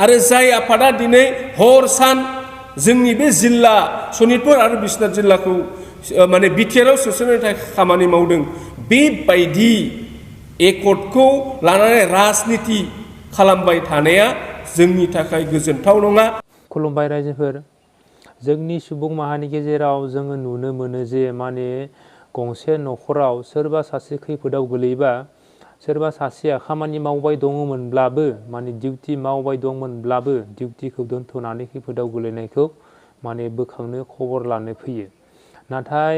आरो जाय आफादा दिनै हर सान जोंनि बे जिल्ला सनितपुर आरो बिश्वनाथ जिल्लाखौ माने बिटिआरआव सोसननो थाखाय खामानि मावदों बेबायदि एकर्डखौ लानानै राजनिति खालामबाय थानाया जोंनि थाखाय गोजोनथाव नङा। खुलुमबाय रायजोफोर, जोंनि सुबुं माहारिनि गेजेराव जोङो नुनो मोनो जे माने गंसे न'खराव सोरबा सासे खैफोदाव गोलैबा सोरबा सासेया खामानि मावबाय दङमोनब्लाबो माने डिउटि मावबाय दंमोनब्लाबो डिउटिखौ दोनथ'नानै खैफोदाव गोलैनायखौ माने बोखांनो खबर लानो फैयो। नाथाय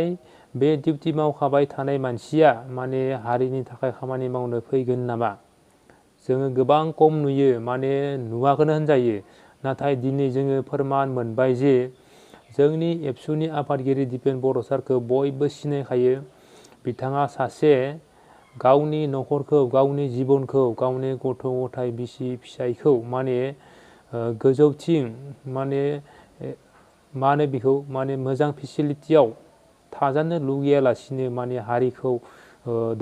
बे डिउटि मावखाबाय थानाय मानसिया माने हारिनि थाखाय खामानि मावनो फैगोन नामा? जोङो गोबां खम नुयो, माने नुवाखौनो होनजायो। नाथाय दिनै जोङो फोरमान मोनबाय जे जोंनि एबसुनि आफादगिरि दिपेन बर' सारखौ बयबो सिनायखायो। बिथाङा सासे गावनि न'खरखौ, गावनि जिबनखौ, गावनि गथ' गथाय बिसि फिसायखौ माने गोजौथिं माने मा होनो बेखौ माने मोजां फेसिलिटियाव थाजानो लुगैयालासिनो माने हारिखौ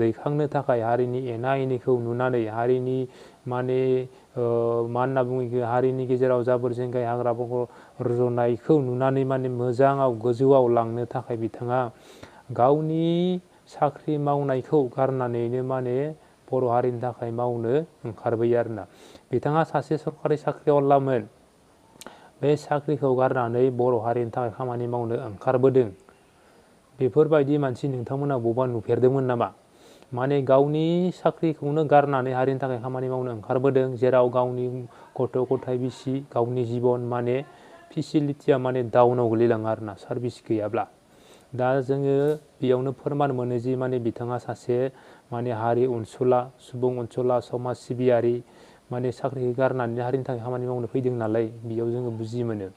दैखांनो थाखाय हारिनि एना एनिखौ नुनानै हारिनि माने मा होनना बुङो बेखौ हारिनि गेजेराव जाबोर जेंगाय हाग्रा बंग्रा रज'नायखौ नुनानै माने मोजाङाव गोजौआव लांनो थाखाय बिथाङा गावनि साख्रि मावनायखौ गारनानैनो माने बर' हारिनि थाखाय मावनो ओंखारबोयो आरोना। बिथाङा सासे सरकारि साख्रिआवलामोन, बे साख्रिखौ गारनानै बर' हारिनि थाखाय खामानि मावनो ओंखारबोदों। बेफोरबायदि मानसि नोंथांमोना बबेबा नुफेरदोंमोन नामा? माने गावनि साख्रिखौनो गारनानै हारिनि थाखाय खामानि मावनो ओंखारबोदों, जेराव गावनि गथ' गथाय बिसि गावनि जिबन माने फेसिलिटिया माने डाउनाव गोलैलाङो आरोना सार्भिस गैयाब्ला। दा जोङो बेयावनो फोरमान मोनो जि माने बिथाङा सासे माने हारि अनसुला, सुबुं अनसुला, समाज सिबियारि, माने साख्रिखौ गारनानै हारिनि थाखाय खामानि मावनो फैदों नालाय बेयाव जोङो बुजि मोनो।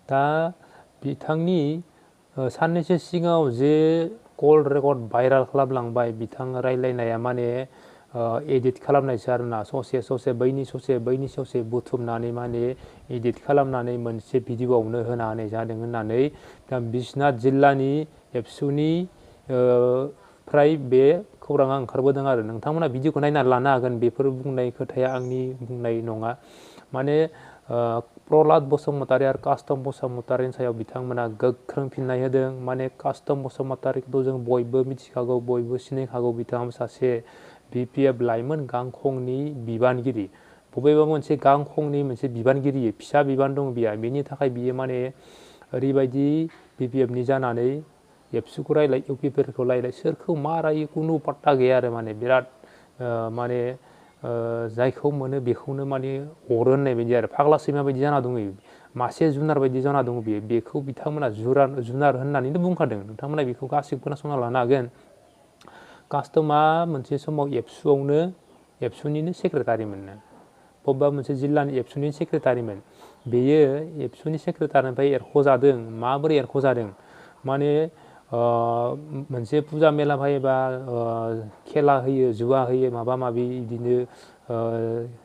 दा बिथांनि साननैसो सिगाङाव जे कल रेकर्ड भाइराल खालामलांबाय, बिथां रायलायनाया माने एडिट खालामनायसो आरोना, ससे ससे बैनि ससे बैनि ससे बुथुमनानै माने एडिट खालामनानै मोनसे भिडिअ'आवनो होना होनाय जादों होननानै दा बिश्वनाथ जिल्लानि एबसुनि फ्राय बे खौराङा ओंखारबोदों आरो। नोंथांमोना भिडिअ'खौ नायनानै लानो हागोन, बेफोर बुंनाय खोथाया आंनि बुंनाय नङा। माने प्रहलाद बसुमतारी आरो कास्टम बसुमतारीनि सायाव बिथांमोना गोख्रों फिननाय होदों। माने कास्टम बसुमतारीखौथ' जों बयबो मिथिखागौ, बयबो सिनायखागौ। बिथाङा सासे BPF लाइमोन गांखंनि बिबानगिरि, बबेबा मोनसे गांखंनि मोनसे बिबानगिरि, फिसा बिबान दं बिहा, बेनि थाखाय बियो माने ओरैबायदि BPFनि जानानै एबसुखौ रायलाय, इउपिफोरखौ रायलाय, सोरखौ मा रायो खुनु पात्ता गैया आरो माने बिराद माने जायखौ मोनो बेखौनो माने अरो होननाय बायदि आरो फाग्ला सैमा बायदि जाना दङ, मासे जुनार बायदि जाना दङ बियो। बेखौ बिथांमोना जुनार होननानैनो बुंखादों। नोंथांमोना बेखौ गासिबो खोनासंना लानो हागोन। कास्टमा मोनसे समाव एबसुआवनो एबसुनिनो सेक्रेटारिमोन, बबेबा मोनसे जिल्लानि एबसुनि सेक्रेटारिमोन। बेयो एबसुनि सेक्रेटारिनिफ्राय एरख'जादों। माबोरै एरख'जादों? माने मोनसे फुजा मेला फैबा खेला होयो, जुवा होयो, माबा माबि बिदिनो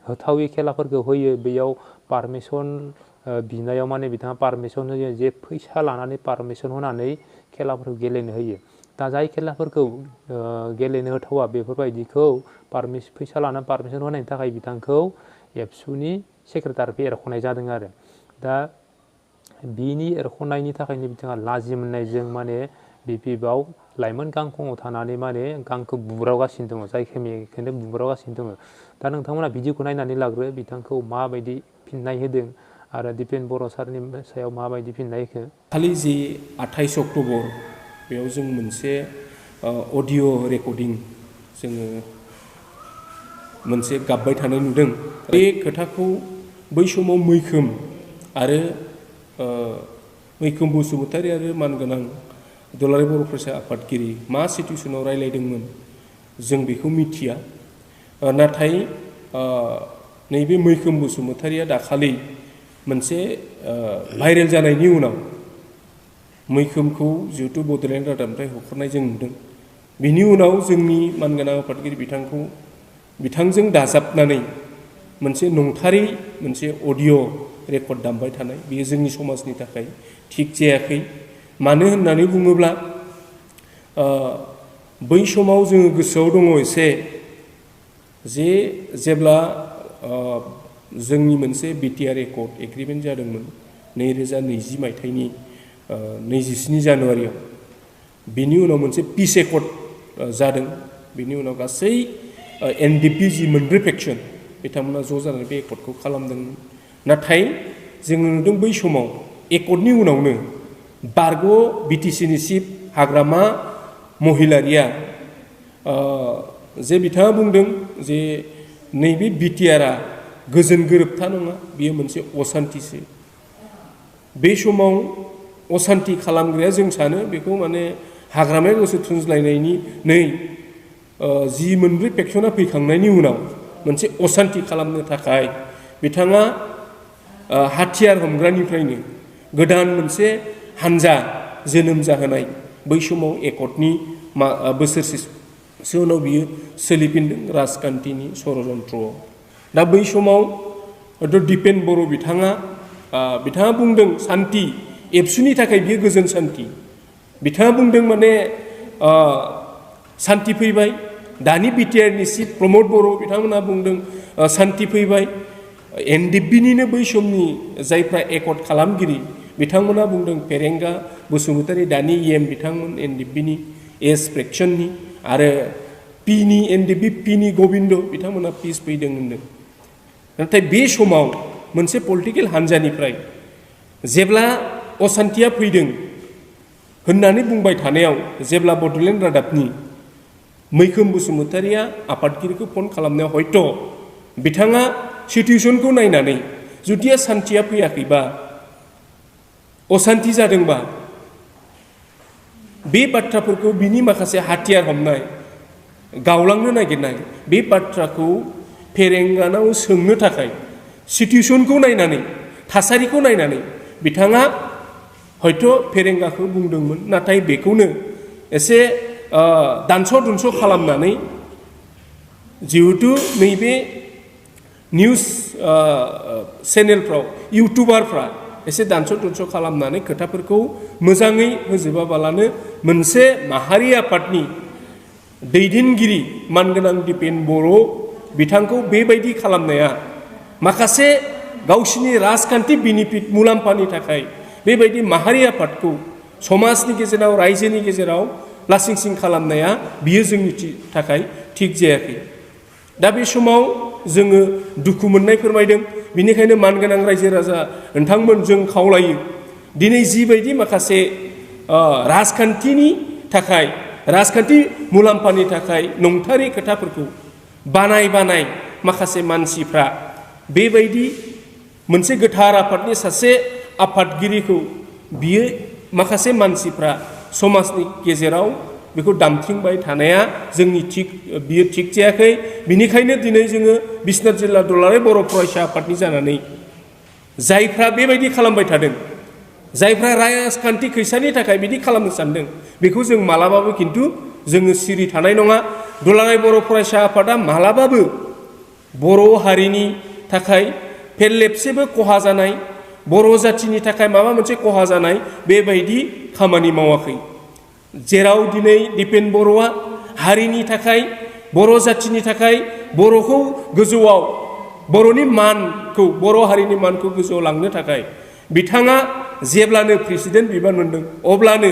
होथावि खेलाफोरखौ होयो, बेयाव पारमिसन बिनायाव माने बिथाङा पारमिसन होयो, जे फैसा लानानै पारमिसन होनानै खेलाफोरखौ गेलेनो होयो। दा जाय खेलाफोरखौ गेलेनो होथावा बेफोरबायदिखौ फैसा लानानै पारमिसन होनायनि थाखाय बिथांखौ एबसुनि सेक्रेटारिनिफ्राय एरख'नाय जादों आरो। दा बिनि एरख'नायनि थाखायनो बिथाङा लाजि मोननायजों माने BPFआव लाइमोन गांखंआव थानानै माने गांखौ बुब्रावगासिनो दङ, जायखौ मेखौनो बुब्रावगासिनो दङ। दा नोंथांमोना भिडिअ'खौ नायनानै लाग्रो, बिथांखौ माबायदि फिननाय होदों आरो दिपेन बर' सारनि सायाव माबायदि फिननाय होखो। खालि जि 28 अक्ट'बर बेयाव जों मोनसे अडिअ' रेकर्डिं जोङो मोनसे गाबबाय थानाय नुदों। बे खोथाखौ बै समाव मैखोम बसुमतारी आरो मानगोनां दुलाराय बर' फरायसा आफादगिरि मा सिटुवेसनाव रायलायदोंमोन जों बेखौ मिथिया। नाथाय नैबे मैखोम बसुमतारीया दाखालि मोनसे भाइरेल जानायनि उनाव मैखोमखौ जिहेतु बड'लेण्ड रादाबनिफ्राय होखारनाय जों नुदों। बिनि उनाव जोंनि मानगोनां आफादगिरि बिथांजों दाजाबनानै मोनसे नंथारै मोनसे अडिअ' रेकर्ड दामबाय थानाय, बेयो जोंनि समाजनि थाखाय थिग जायाखै। मानो होननानै बुङोब्ला बै समाव जोङो गोसोआव दङ एसे जे जेब्ला जोंनि मोनसे बिटिआर एकर्ड एग्रिमेन्ट जादोंमोन 2020 मायथाइनि 27 जानुवारियाव बिनि उनाव मोनसे पिस एकर्ड जादों बिनि उनाव गासै एनडिपि जि मोनब्रै फेक्सन बिथांमोना ज' जानानै बे एकर्डखौ खालामदोंमोन नाथाय जोङो नुदों बै समाव एकर्डनि उनावनो बारग' बिटिसिनि चिफ हाग्रामा महिलारिया जे बिथाङा बुंदों जे नैबे बिटिआरआ गोजोन गोरोबथा नङा बियो मोनसे असान्तिसो बे समाव असान्ति खालामग्राया जों सानो बेखौ माने हाग्रामाया गोसो थुनज्लायनायनि जि मोनब्रै फेक्सना फैखांनायनि उनाव मोनसे असान्ति खालामनो थाखाय बिथाङा हाथियार हमग्रानिफ्रायनो गोदान मोनसे हानजा जोनोम जाहोनाय बै समाव एकर्डनि बोसोरसेसो उनाव बियो सोलिफिनदों राजखान्थिनि षड़यन्त्रआव दा बै समाव दिपेन बरो बिथाङा बुंदों सान्ति एबसुनि थाखाय बियो गोजोन सान्ति बिथाङा बुंदों माने सान्ति फैबाय दानि बिटिआरनि चिफ प्रमद बर' बिथांमोना बुंदों सान्ति फैबाय एनडिपिनिनो बै समनि जायफ्रा एकर्ड खालामगिरि बिथांमोना बुंदों फेरेंगा बसुमतारी दानि इएम बिथांमोन एनडिपिनि एस फ्रेक्सननि आरो पिनि एनडिपि पिनि गबिन्द बिथांमोना पिस फैदों होनदों नाथाय बे समाव मोनसे पलिटिकेल हानजानिफ्राय जेब्ला असान्तिया फैदों होननानै बुंबाय थानायाव जेब्ला बड'लेण्ड रादाबनि मैखोम बसुमतारीया आफादगिरिखौ फन खालामनायाव हयथ' बिथाङा सिटुएसनखौ नायनानै जुदिया सान्तिया फैयाखैबा असान्ति जादोंबा बे बाथ्राफोरखौ बिनि माखासे हाथियार हमनाय गावलांनो नागिरनाय बे बाथ्राखौ फेरेंगानाव सोंनो थाखाय सिटुएसनखौ नायनानै थासारिखौ नायनानै बिथाङा हयथ' फेरेंगाखौ बुंदोंमोन नाथाय बेखौनो एसे दानस' दुनस' खालामनानै जिहेतु नैबे निउज चेनेलफ्राव इउटुबारफ्रा एसे दानस' दुनस' खालामनानै खोथाफोरखौ मोजाङै होजोबाबालानो मोनसे माहारि आफादनि दैदेनगिरि मानगोनां दिपेन बर' बिथांखौ बेबायदि खालामनाया माखासे गावसिनि राजखान्थि बेनिफिट मुलाम्फानि थाखाय बेबायदि माहारि आफादखौ समाजनि गेजेराव रायजोनि गेजेराव लासिं सिं खालामनाया बियो जोंनि थाखाय थिग जायाखै दा बे समाव जोङो दुखु मोननाय फोरमायदों बिनिखायनो मानगोनां रायजो राजा नोंथांमोन जों खावलायो दिनै जिबायदि माखासे राजखान्थिनि थाखाय राजखान्थि मुलाम्फानि थाखाय नंथारै खोथाफोरखौ बानाय माखासे मानसिफ्रा बेबायदि मोनसे गोथार आफादनि सासे आफादगिरिखौ बियो माखासे मानसिफ्रा समाजनि गेजेराव बेखौ दामथिंबाय थानाया जोंनि बियो थिग जायाखै बिनिखायनो दिनै जोङो बिश्वनाथ जिल्ला दुलाराय बर' फरायसा आफादनि जानानै जायफ्रा बेबायदि खालामबाय थादों जायफ्रा राजखान्थि खैसानि थाखाय बिदि खालामनो सानदों बेखौ जों मालाबाबो खिन्थु जोङो सिरि थानाय नङा दुलाराय बर' फरायसा आफादा मालाबाबो बर' हारिनि थाखाय फेरलेबसेबो खहा जानाय बर' जाथिनि थाखाय माबा मोनसे खहा जानाय बेबायदि खामानि मावाखै जेराव दिनै दिपेन बर'आ हारिनि थाखाय बर' जाथिनि थाखाय बर'खौ गोजौआव बर'नि मानखौ बर' हारिनि मानखौ गोजौआव लांनो थाखाय बिथाङा जेब्लानो प्रेसिडेन्ट बिबान मोनदों अब्लानो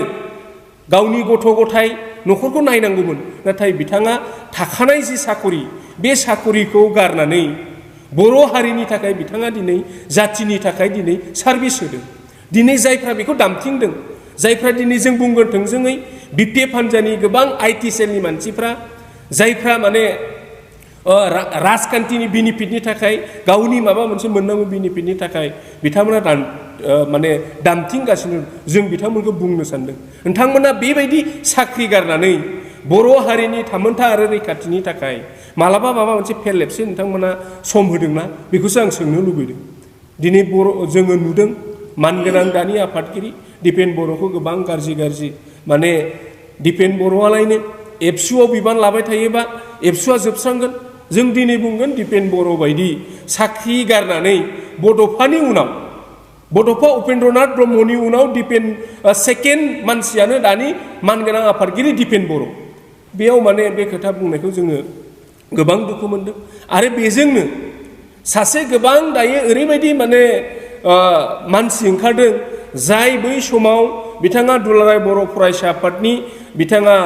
गावनि गथ' गथाय न'खरखौ नायनांगौमोन नाथाय बिथाङा थाखानाय जि साकरि बे साकरिखौ गारनानै बर' हारिनि थाखाय बिथाङा दिनै जाथिनि थाखाय दिनै सार्भिस होदों दिनै जायफ्रा बेखौ दामथिंदों जायफ्रा दिनै जों बुंगोन थोंजोङै बिपिएफ हान्जानि गोबां आइटि सेलनि मानसिफ्रा जायफ्रा माने राजखान्थिनि बेनिफिटनि थाखाय गावनि माबा मोनसे मोननांगौ बेनिफिटनि थाखाय बिथांमोना माने दामथिंगासिनो जों बिथांमोनखौ बुंनो सानदों नोंथांमोना बेबायदि साख्रि गारनानै बर' हारिनि थामोनथा आरो रैखाथिनि थाखाय मालाबा माबा मोनसे फेरलेबसे नोंथांमोना सम होदोंना बेखौसो आं सोंनो लुबैदों दिनै जोङो नुदों मानगोनां दानि आफादगिरि दिपेन बर'खौ गोबां गाज्रि माने दिपेन बर'आलायनो एबसुआव बिबान लाबाय थायोबा एबसुआ जोबस्रांगोन जों दिनै बुंगोन दिपेन बर' बायदि साख्रि गारनानै बड'फा उपेन्द्रनाथ ब्रह्मनि उनाव दिपेन सेकेन्ड मानसियानो दानि मानगोनां आफादगिरि दिपेन बर' बेयाव माने बे खोथा बुंनायखौ जोङो गोबां दुखु मोनदों आरो बेजोंनो सासे गोबां दायो ओरैबायदि माने मानसि ओंखारदों जाय बै समाव बिथाङा दुलाराय बर' फरायसा आफादनि बिथाङा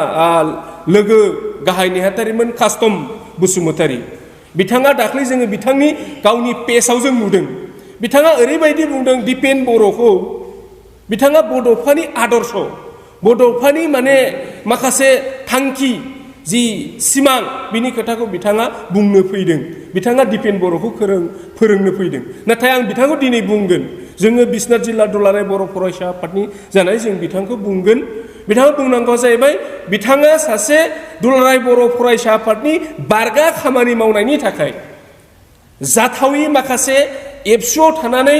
लोगो गाहाय नेहाथारिमोन कास्टम बसुमतारी बिथाङा दाख्लै जोङो बिथांनि गावनि पेजआव जों नुदों बिथाङा ओरैबायदि बुंदों दिपेन बर'खौ बिथाङा बड'फानि आदर्श बड'फानि माने माखासे थांखि जि सिमां बिनि खोथाखौ बिथाङा बुंनो फैदों बिथाङा दिपेन बर'खौ फोरोंनो फैदों नाथाय आं बिथांखौ दिनै बुंगोन जोङो बिश्वनाथ जिल्ला दुलाराय बर' फरायसा आफादनि जानाय जों बिथांखौ बुंगोन बिथाङा बुंनांगौ जाहैबाय बिथाङा सासे दुलाराय बर' फरायसा आफादनि बारगा खामानि मावनायनि थाखाय जाथावि माखासे एबसुआव थानानै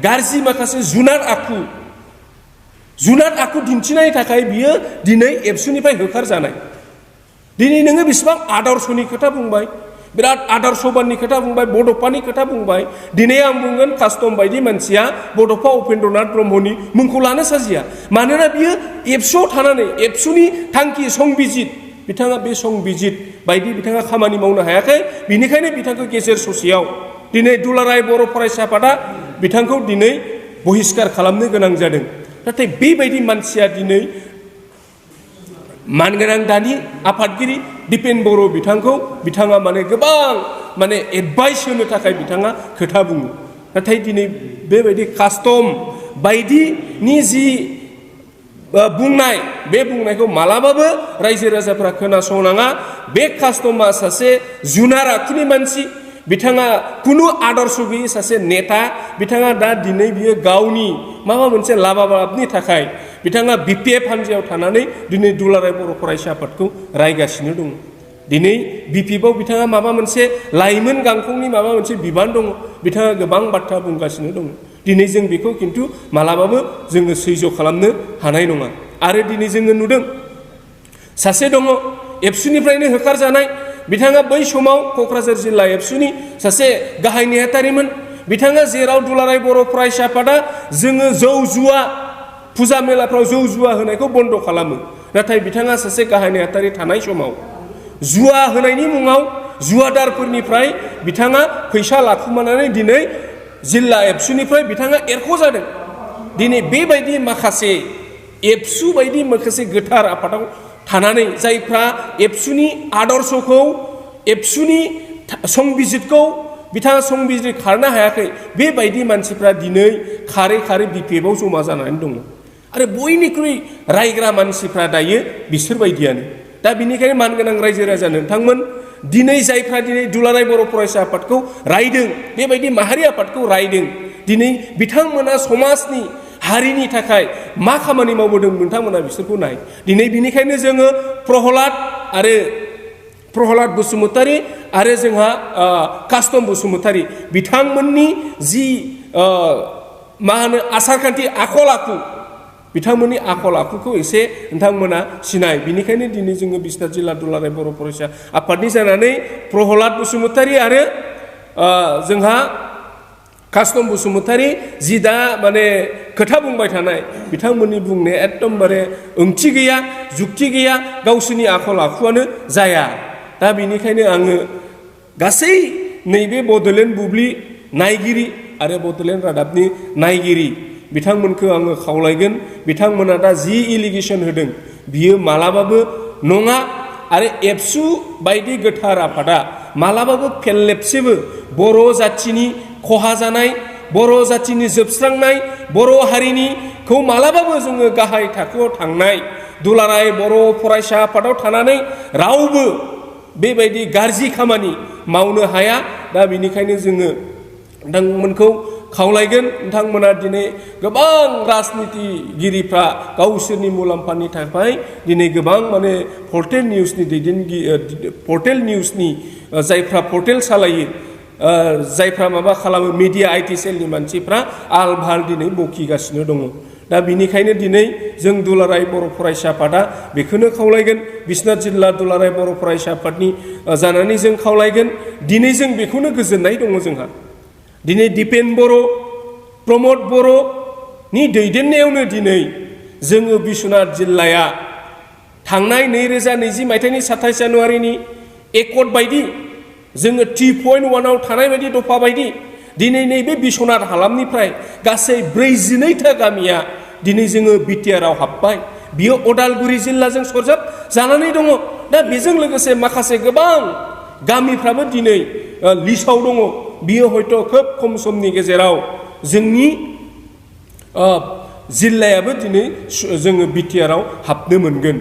गाज्रि माखासे जुनार आखु दिन्थिनायनि थाखाय बियो दिनै एबसुनिफ्राय होखारजानाय दिनै नोङो बेसेबां आदर्शनि खोथा बुंबाय बिराद आदर्शबाननि खोथा बुंबाय बड'फानि खोथा बुंबाय दिनै आं बुंगोन कास्टम बायदि मानसिया बड'फा उपेन्द्रनाथ ब्रह्मनि मुंखौ लानो साजिया मानोना बियो एबसुआव थानानै एबसुनि थांखि संबिजित बिथाङा बे संबिजित बायदि बिथाङा खामानि मावनो हायाखै बिनिखायनो बिथांखौ गेजेर ससेयाव दिनै दुलाराय बर' फरायसा आफादा बिथांखौ दिनै बहिष्कार खालामनो गोनां जादों नाथाय बेबायदि मानसिया दिनै मानगोनां दानि आफादगिरि दिपेन बर' बिथाङा माने गोबां माने एडभाइस होनो थाखाय बिथाङा खोथा बुङो नाथाय दिनै बेबायदि कास्टम बायदिनि जि बुंनाय बे बुंनायखौ मालाबाबो रायजो राजाफ्रा खोनासंनाङा बे कास्टमा सासे जुनार आखुनि मानसि बिथाङा खुनु आदर्श गैयै सासे नेता बिथाङा दा दिनै बियो गावनि माबा मोनसे लाबालाबनि थाखाय बिथाङा बिपिएफ हान्जायाव थानानै दिनै दुलाराय बर' फरायसा आफादखौ रायगासिनो दङ दिनै बिपिएफआव बिथाङा माबा मोनसे लाइमोन गांखंनि माबा मोनसे बिबान दङ बिथाङा गोबां बाथ्रा बुंगासिनो दङ दिनै जों बेखौ खिन्थु मालाबाबो जोङो सैज्य खालामनो हानाय नङा आरो दिनै जोङो नुदों सासे दङ एबसुनिफ्रायनो होखारजानाय बिथाङा बै समाव क'क्राझार जिल्ला एबसुनि सासे गाहाय नेहाथारिमोन बिथाङा जेराव दुलाराय बर' फरायसा आफादा जोङो जौ जुवा फुजा मेलाफ्राव जौ जुवा होनायखौ बन्द' खालामो नाथाय बिथाङा सासे गाहाय नेहाथारि थानाय समाव जुवा होनायनि मुङाव जुवादारफोरनिफ्राय बिथाङा फैसा लाखुमानानै दिनै जिल्ला एबसुनिफ्राय बिथाङा एरख'जादों दिनै बेबायदि माखासे एबसु बायदि माखासे गोथार आफादाव थानानै जायफ्रा एबसुनि आदर्शखौ एबसुनि संबिजितखौ बिथाङा संबिजित खारनो हायाखै बेबायदि मानसिफ्रा दिनै खारै बिपिएफआव जमा जानानै दङ आरो बयनिख्रुइ रायग्रा मानसिफ्रा दायो बिसोरबायदियानो दा बिनिखायनो मानगोनां रायजो राजा नोंथांमोन दिनै जायफ्रा दिनै दुलाराय बर' फरायसा आफादखौ रायदों बेबायदि माहारि आफादखौ रायदों दिनै बिथांमोना समाजनि हारिनि थाखाय मा खामानि मावबोदों नोंथांमोना बिसोरखौ नाय दिनै बिनिखायनो जोङो प्रहलाद बसुमतारी आरो जोंहा कास्टम बसुमतारी बिथांमोननि जि मा होनो आसारखान्थि आखल आखु बिथांमोननि आखल आखुखौ एसे नोंथांमोना सिनाय बिनिखायनो दिनै जोङो बिश्वनाथ जिल्ला दुलाराय बर' फरायसा आफादनि जानानै प्रहलाद बसुमतारी आरो जोंहा कास्टम बसुमतारी जि दा माने खोथा बुंबाय थानाय बिथांमोननि बुंनाया एकदमबारे ओंथि गैया जुक्ति गैया गावसोरनि आखल आखुआनो जाया दा बिनिखायनो आङो गासै नैबे बड'लेण्ड बुब्लि नायगिरि आरो बड'लेण्ड रादाबनि नायगिरि बिथांमोनखौ आङो खावलायगोन बिथांमोना दा जि एलिगेसन होदों बियो मालाबाबो नङा आरो एबसु बायदि गोथार आफादा मालाबाबो फेरलेबसेबो बर' जाथिनि खहा जानाय बर' जाथिनि जोबस्रांनाय बर' हारिनिखौ मालाबाबो जोङो गाहाय थाखोआव थांनाय दुलाराय बर' फरायसा आफादाव थानानै रावबो बेबायदि गाज्रि खामानि मावनो हाया दा बिनिखायनो जोङो नोंथांमोनखौ खावलायगोन नोंथांमोना दिनै गोबां राजनितिगिरिफ्रा गावसोरनि मुलाम्फानि थाखाय दिनै गोबां माने पर्टेल निउसनि जायफ्रा पर्टेल सालायो जायफ्रा माबा खालामो मिडिया आइटि सेलनि मानसिफ्रा आल भाल दिनै बखिगासिनो दङ दा बिनिखायनो दिनै जों दुलाराय बर' फरायसा आफादा बेखौनो खावलायगोन बिश्वनाथ जिल्ला दुलाराय बर' फरायसा आफादनि जानानै जों खावलायगोन दिनै जों बेखौनो गोजोननाय दङ जोंहा दिनै दिपेन बर' प्रमद बर'नि दैदेननायावनो दिनै जोङो बिश्वनाथ जिल्लाया थांनाय 2020 मायथाइनि 27 जानुवारिनि एकर्ड बायदि जोङो 3.1 थानाय बायदि दफा बायदि दिनै नैबे बिश्वनाथ हालामनिफ्राय गासै 42टा गामिया दिनै जोङो बिटिआरआव हाबबाय बियो अदालगुरि जिल्लाजों सरजाब जानानै दङ दा बेजों लोगोसे माखासे गोबां गामिफ्राबो दिनै लिस्टआव दङ बियो हयथ' खोब खम समनि गेजेराव जोंनि जिल्लायाबो दिनै जोङो बिटिआरआव हाबनो मोनगोन